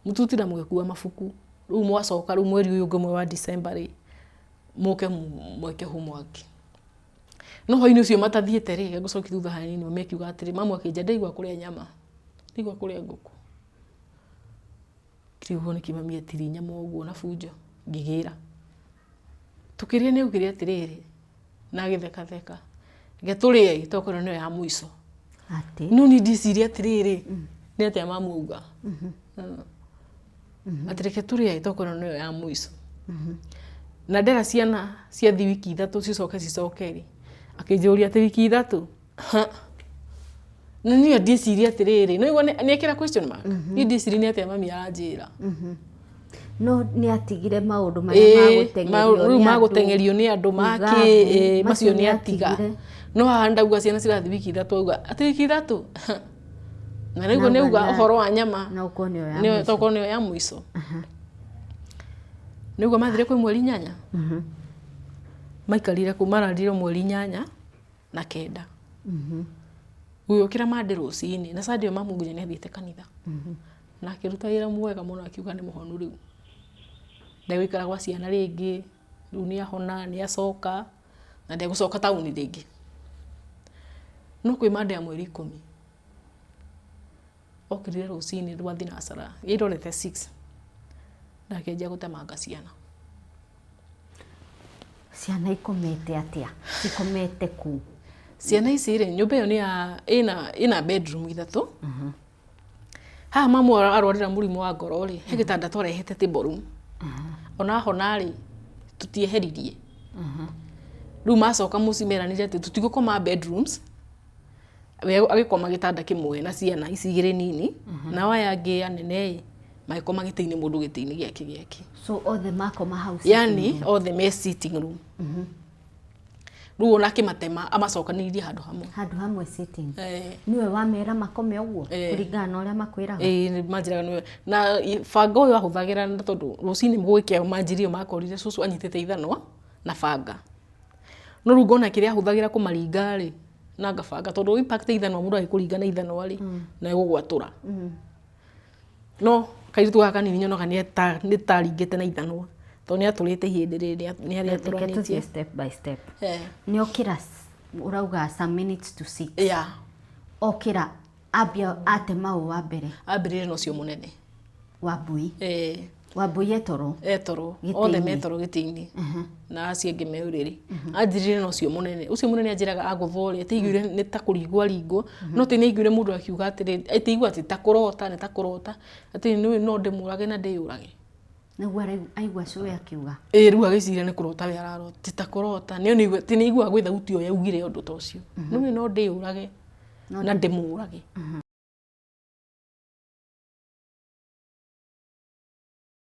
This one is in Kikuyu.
Mũtutinda mũgĩkua mabuku. Rĩu mwacoka rĩu mweri ũyũ ũngĩ ũmwe wa December rĩ, mũke mwĩke homework. No hwainĩ ũcio matathiĩte rĩ, ngũcokia thutha hanini mami akiuga atĩrĩ, mamu akĩnjĩra ndĩraigua kũrĩa nyama, ndĩraigua kũrĩa ngũkũ. Ngĩrigwo nĩkĩ mami etirie nyama ũguo na bunjo, ngĩgĩra. Tũkĩrĩa nĩ augire atĩrĩrĩ, na agĩthekatheka, reke tũrĩe tokorwo nĩyo ya mũico. Atĩ. No niĩ ndĩciria atĩrĩrĩ, nĩ atĩa mamu auga? Atĩ reke tũrĩe tokorwo nĩyo ya mũico. Na ndera ciana ciathiĩ wiki 3 cicoke cicoke rĩ, akĩnjũria atĩ wiki 3? Na niĩ ndĩciria atĩrĩrĩ, nĩ waigua nĩ ekĩra question mark? Niĩ ndĩciria nĩ atĩa mami aranjĩra. No nĩ atigire maũndũ marĩa magũteng'erio rĩu nĩ andũ. Magũteng'erio nĩ andũ kuga makĩ mbu, macio nĩ atiga. atigire. No haha ndauga ciana cirathiĩ wiki 3, auga atĩ wiki 3? Na rĩu Na nĩ auga auga ũhoro wa nyama na ũkorwo nĩyo ya nĩyo mũico. tokorwo nĩyo ya mũico. Nĩguo mathire kwĩ mweri 8. Maikarire kũu mararire mweri 8 na 9. Gũgĩũkĩra Monday rũcinĩ na Sunday ĩyo mamu nginya nĩ athiĩte kanitha. Na akĩruta wĩra mwega mũno akiuga nĩ mũhonu rĩu. Ndegũikara gwa ciana rĩngĩ, rĩu nĩ ahona, nĩ acoka na ndegũcoka taũni rĩngĩ. No kwĩ Monday ya mweri 10, okĩrire rũcinĩ rwa thinacara, ĩrorete 6, na akĩanjia gũtemanga ciana. Ciana ikomete atĩa? Cikomete kũ? Ciana ici rĩ, nyũmba ĩyo nĩ ya ĩna bedroom ithatũ. Haha mamu arwarĩra mũrimũ wa ngoro rĩ, he gĩtanda twarehete table room. Ona ahona rĩ, tũtieheririe. Rĩu macoka mũciĩ meranire atĩ tũtigũkoma bedrooms, we agĩkoma gĩtanda kĩmwe na ciana ici igĩrĩ nini, nao aya angĩ anene ĩ, magĩkoma gĩtĩ-inĩ mũndũ gĩtĩ-inĩ gĩake gĩake. So othe makoma hau sitting Yani room. othe me sitting room. Rĩu ona akĩmatema amacokanĩrĩirie handũ hamwe. Handũ hamwe sitting. Eh. Nĩwe wamera makome ũguo Eh. kũringana na ũrĩa makwĩraga? Ĩĩ, manjĩraga nĩwe na banga ũyũ ahũthagĩra na tondũ rũcinĩ gũgĩkĩa manjirie makorire cũcũ anyitĩte ithanwa na banga, no rĩu ngona kĩrĩa ahũthagĩra kũmaringa rĩ na ngabanga, tondũ impact ya ithanwa, mũndũ agĩkũringa na ithanwa rĩ, na ĩgũgwatũra. No kairĩtu gaka kanini nyonaga nĩ taringĩte na ithanwa tondũ nĩ atũrĩte ihĩndĩ rĩrĩ nĩ Reke tũthiĩ arĩatũranĩtie. step by step. Eh. Nĩ okĩra ũrauga some minutes to six. Yeah. Okĩra ambia atema ũ wa mbere? Ambĩrĩrie na ũcio mũnene. Wambui. Eh. Wambui etoro. Etoro. Gĩtĩ-inĩ. Othe metoro gĩtĩ-inĩ na acio angĩ me ũrĩrĩ. Anjĩrire na ũcio mũnene, ũcio mũnene anjĩraga agũthwo rĩ, atĩ aiguire nĩ ta kũringwo aringwo, no atĩ nĩ aiguire mũndũ akiuga atĩrĩ, atĩ aigua atĩ ta kũrota, nĩ ta kũrota, atĩ nĩ no ndĩmũrage na ndĩyũrage. Nĩguo aigua cũwe akiuga. Ĩĩ, rĩu agĩciria nĩ kũrota we ararota, ti ta kũrota, nĩ nĩ aiguaga gwĩ thauti ĩyo yaugire ũndũ ta ũcio, nĩũĩ no ndĩyũrage na ndĩmũrage.